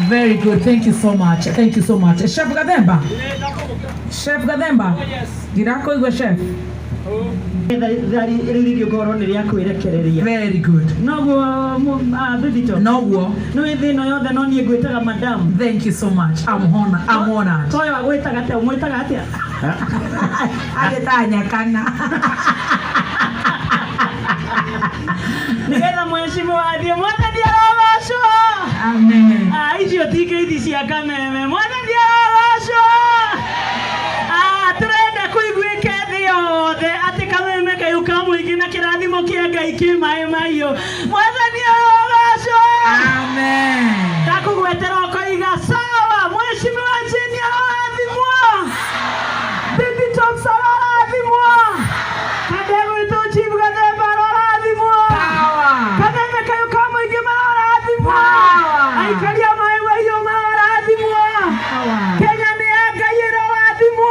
Very good. Thank you so much. Thank you so much. Chef Gathemba. Chef Gathemba. Ndirakuigua, chef. Rĩu rĩngĩkorwo nĩ rĩa kwĩrekereria. Very good. Noguo, Baby Top. Noguo. Nĩ thĩ ĩno yothe no niĩ ngwĩtaga madam. Thank you so much. I'm honored. I'm honored. Toyo agwĩtaga atĩa? Ũmwĩtaga atĩa? Agĩtanya kana. Nĩgetha mheshimiwa athiĩ, Mwathani arogocwo. Amen. Ah, icio ti ngeithi cia kameme. Mwathani arogocwo. Ah, tũrenda kũiguĩke thĩ yothe atĩ kameme kayũ ka mũingĩ na kĩrathimo kĩa Ngai kĩ maĩ mahiũ. Mwathani arogocwo. Amen. Ndakũgwetera ũkoiga sawa. Mheshimiwa Jane arorathimwo, Baby Tops arorathimwo, Kandegwitwo Chief Gathemba arorathimwo. Power. Kameme kayũ ka mũingĩ marorathimwo. Power. Aikaria maĩ mahiũ marorathimwo. Power. Kenya nĩ ya Ngai, ĩrorathimwo.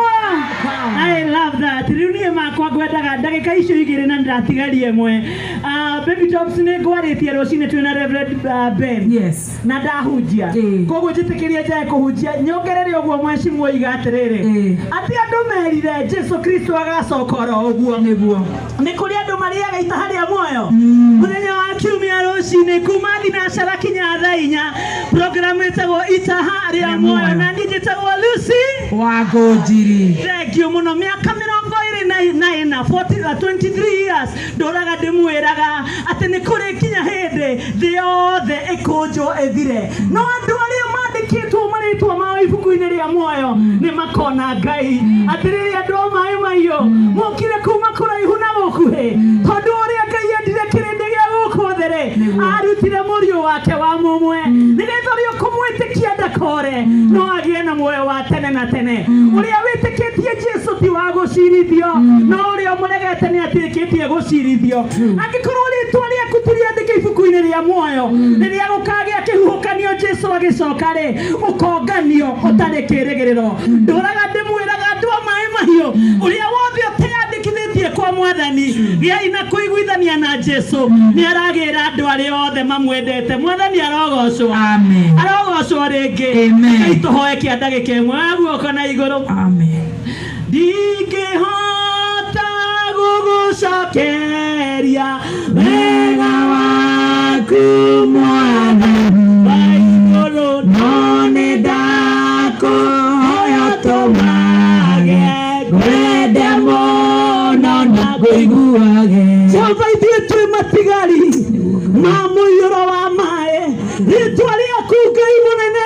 I love that. Rĩu niĩ makwa ngwendaga ndagĩka icio igĩrĩ na ndĩratigaria ĩmwe. Ah, Baby Tops, nĩ ngwarĩtie rũcinĩ twĩna Reverend Ben na ndahunjia. Koguo njĩtĩkĩrie njae kũhunjia, nyongerere ũguo mheshimiwa oiga atĩrĩrĩ, atĩ andũ merire Jesu Kristo agacoka oro ũguo. Nĩguo. Nĩ kũrĩ andũ marĩaga itaha rĩa muoyo mũthenya wa kiumia rũcinĩ kuma thinacara kinya thaa 4, program ĩtagwo Itaha rĩa Muoyo, na niĩ njĩtagwo Lucy Wangũnjiri. Thank you mũno. Mĩaka 24, 40, 23 years ndũraga ndĩmwĩraga atĩ nĩ kũrĩ kinya hĩndĩ thĩ yothe ĩkũnjwo ĩthire, no andũ arĩa mandĩkĩtwo marĩtwa mao ibuku-inĩ rĩa muoyo nĩ makona Ngai. Atĩrĩrĩ, andũ a maĩ mahiũ mokire kuma kũraihu na gũkuhĩ, tondũ ũrĩa Ngai endire kĩrĩndĩ gĩa gũkũ thĩ rĩ, arutire mũriũ wake wa mũmwe, nĩgetha ũrĩa ũkũmwĩtĩkia ndakore no agĩe na muoyo wa tene na tene. Ũrĩa wĩtĩkĩtie Jesu ti wa gũcirithio, no ũrĩa ũmũregete nĩ atĩkĩtie gũcirithio. Angĩkorwo rĩtwa rĩaku ti rĩandĩke ibuku-inĩ rĩa muoyo, rĩrĩa gũkagĩa kĩhuhũkanio Jesu agĩcoka rĩ, ũkonganio ũtarĩ kĩrĩgĩrĩro. Ndũraga ndĩmwĩraga andũ a maĩ mahiũ, ũrĩa wothe ũteyandĩkithĩtie kwa Mwathani, gĩai na kũiguithania na Jesu. Nĩ aragĩra andũ arĩa othe mamwendete. Mwathani arogocwo. Amen. Arogocwo rĩngĩ. Amen. Ngai, tũhoe kĩa ndagĩka ĩmwe wa guoko na igũrũ. Amen. Ndingĩhota gũgũcokeria wega waku, Mwathani wa igũrũ, no nĩ ndakũhoya tũmage ngwende mũno na ngũiguage. Jehova, ithuĩ twĩ matigari ma mũiyũro wa maĩ. Rĩtwa rĩaku, Ngai mũnene,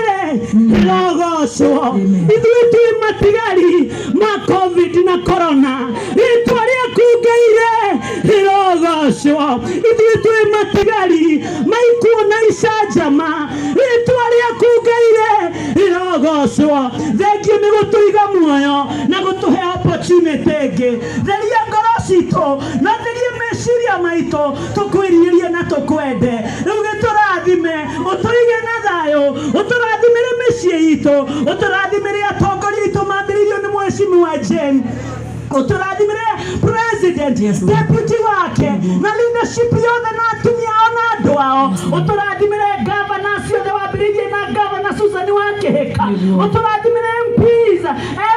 rĩrogocwo. Ithuĩ twĩ matigari ma COVID na corona. Rĩtwa rĩaku, Ngai, rĩrogocwo. Ithuĩ twĩ matigari ma ikuũ na icanjama. Rĩtwa rĩaku, Ngai, rĩrogocwo. Thengiũ nĩ gũtũiga muoyo na gũtũhe opportunity ĩngĩ. Theria ngoro citũ na therie meciria maitũ, tũkwĩrirĩrie na tũkwende. Rĩu gĩtũrathime, ũtũige na thayũ, ũtũrathimĩre mĩciĩ itũ, ũtũrathimĩre atongoria aitũ mambĩrĩirio nĩ Mheshimiwa Jane, ũtũrathimĩre president, deputy wake na leadership yothe na atumia ao na andũ ao. Ũtũrathimĩre gavana ciothe, wambĩrĩirie na Gavana Susan wa Kĩhĩka. Ũtũrathimĩre MPs,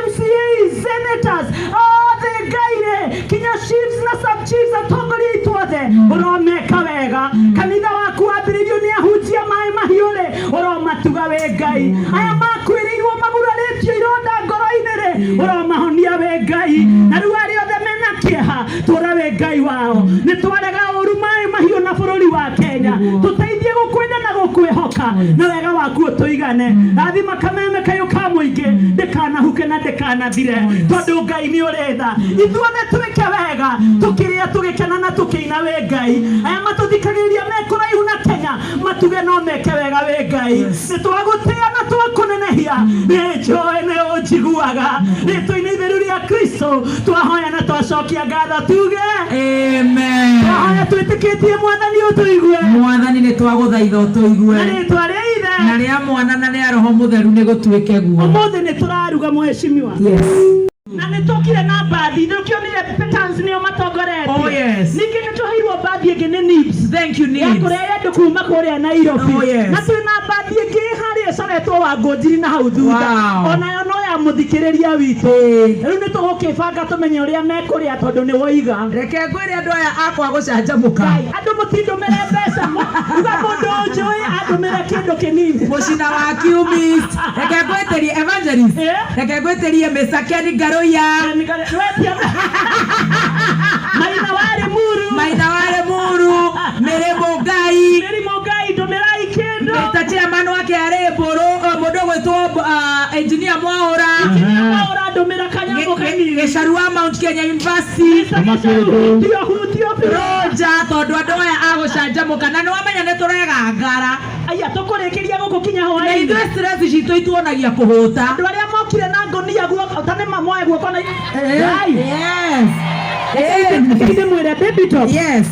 MCAs, senators othe, Ngai-rĩ, kinya chiefs na sub chiefs, atongoria aitũ othe ũromeka wega. Kanitha waku wambĩrĩirio nĩ ahunjia maĩ mahiũ-rĩ, ũromatuga wĩ Ngai. Aya makuĩrĩirwo, magurarĩtio ironda ngoro-inĩ rĩ, ũromahonia wĩ Ngai. Na rĩu arĩa othe mena kĩeha, tũra wĩ Ngai wao. Nĩ twarega ũru maĩ mahiũ na bũrũri wa Kenya. Tũteithie gũkwenda na gũkwĩhoka, na wega waku ũtũigane. Rathima kameme kayũ ka mũingĩ, ndĩkanahuke na ndĩkanathire, tondũ Ngai nĩ ũrĩ tha. Ithuothe twĩke wega, tũkĩrĩa, tũgĩkena na tũkĩina wĩ Ngai. Aya matũthikagĩrĩria me kũraihu na Kenya matuge no meke wega wĩ Ngai. Nĩ twagũtĩa na twakũnenehia, nĩ njũĩ nĩ ũnjiguaga. Rĩtwa-inĩ itheru rĩa Kristo twahoya na twacokia ngatho, tuge Amen. Twahoya twĩtĩkĩtie Mwathani ũtũigue. Mwathani, nĩ twagũthaitha ũtũigue. Na rĩtwa rĩa Ithe na rĩa Mwana na rĩa Roho Mũtheru, nĩ gũtuĩke guo. Ũmũthĩ nĩ tũraruga, mheshimiwa, na nĩ tũkire na mbathi. Nĩũkĩonire Petans nĩo matongoretie. Oh, yes. Ningĩ nĩ tũheirwo mbathi ĩngĩ nĩ NIBS Thank you, ya NIBS. kũrehe andũ kuma kũrĩa Nairobi. Oh, yes. Na twĩna mbathi ĩngĩ harĩa ĩcoretwo. wa Ngũnjiri na hau thutha. Onayo no ya mũthikĩrĩria witũ. Rĩu nĩ tũgũkĩbanga tũmenye ũrĩa mekũrĩa tondũ nĩ woiga. Reke ngwĩre andũ aya akwa gũcanjamũka. Ngai, andũ mũtindũmĩre mbeca, uga mũndũ ũnjũĩ andũmĩre kĩndũ kĩnini. Mũcina wa Qmist. Reke ngwĩtĩrie evangelist. Reke ngwĩtĩrie Mr. Ken Ngaruiya. Wetia Maina wa Limuru. Maina wa Limuru, Mary Mũngai. Mary Mũngai, ndũmĩrai kĩndũ. Mr. Chairman wa KRA Mbũrũ, mũndũ ũgwĩtwo engineer Mwaũra. Mwaũra, ndũmĩra kanyamũ kanini. Gĩcaru wa Mount Kenya University. Hutio, hutio biũ. Roja, tondũ andũ aya a gũcanjamũka na nĩ wamenya nĩ tũregangara. Aya, tũkũrĩkĩria gũkũ kinya Na hwaĩ-inĩ. ithuĩ stress citũ ituonagia kũhũta. Andũ arĩa mokire na ngonia guoko ta nĩ mamoe guoko na Ngai. Yes. Reke ndĩmwĩre, Baby Top. Yes.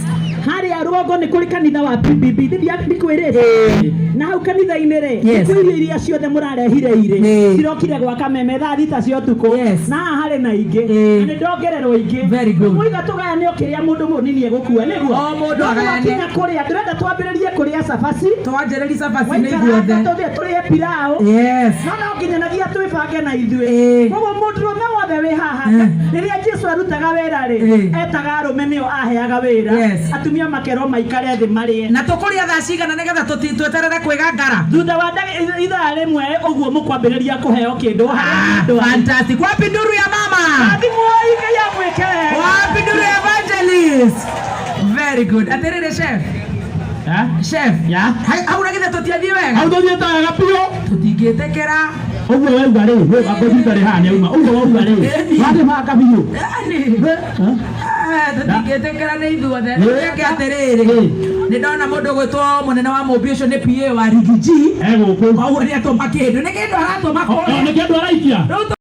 Harĩa rũgongo nĩ kũrĩ kanitha wa PBB, ndikwĩrĩte na hau kanitha-inĩ rĩ, kwĩ irio iria ciothe mũrarehire irĩ cirokire gwa kameme thaa 6 cia ũtukũ. Na haha harĩ na ingĩ. Na nĩ ndongererwo ingĩ. Very good. Mũiga tũgayane o kĩrĩa mũndũ mũnini egũkua nĩguo. O mũndũ No agayane. twakinya kũrĩa ndĩrenda twambĩrĩrie kũrĩa cabaci. Twanjĩrĩri cabaci nĩ Waikaranga ithuothe. tũthiĩ tũrĩe pilau. No nginyanagia twĩbange na ithuĩ. Koguo mũndũrũme wothe wĩ haha, rĩrĩa Jesu arutaga wĩra rĩ, etaga arũme nĩo aheaga wĩra. Atumia makerwo maikare thĩ marĩe. Na tũkũrĩa thaa cigana nĩgetha tweterere kwĩgangara? Thutha wa ithaa rĩmwe ũguo mũkwambĩrĩria kũheo kĩndũ harĩa mũndũ arĩ. Fantastic. Wapi nduru ya mama? Athimwoi Ngai amwĩke wega. Wapi nduru ya evangelist? Very good. Atĩrĩrĩ, chef. Chef. Ya. Hau na githĩ tũtiathiĩ wega? Hau tũthiĩte wega biũ. Tũtingĩtĩkĩra. Ũguo wauga rĩ, we wangũthita rĩ haha nĩauma. Ũguo wauga rĩ, watĩbanga biũ. Yani. Tũtingĩtĩkĩra nĩ ithuothe. Reke atĩrĩrĩ. Nĩ ndona mũndũ ũgwĩtwo mũnene wa mũmbi ũcio nĩ PA wa Rigiji. Egũkũ. Koguo nĩ atũma kĩndũ. Nĩ kĩndũ aratũma O kũrĩa. nĩ kĩndũ araikia. Rĩu.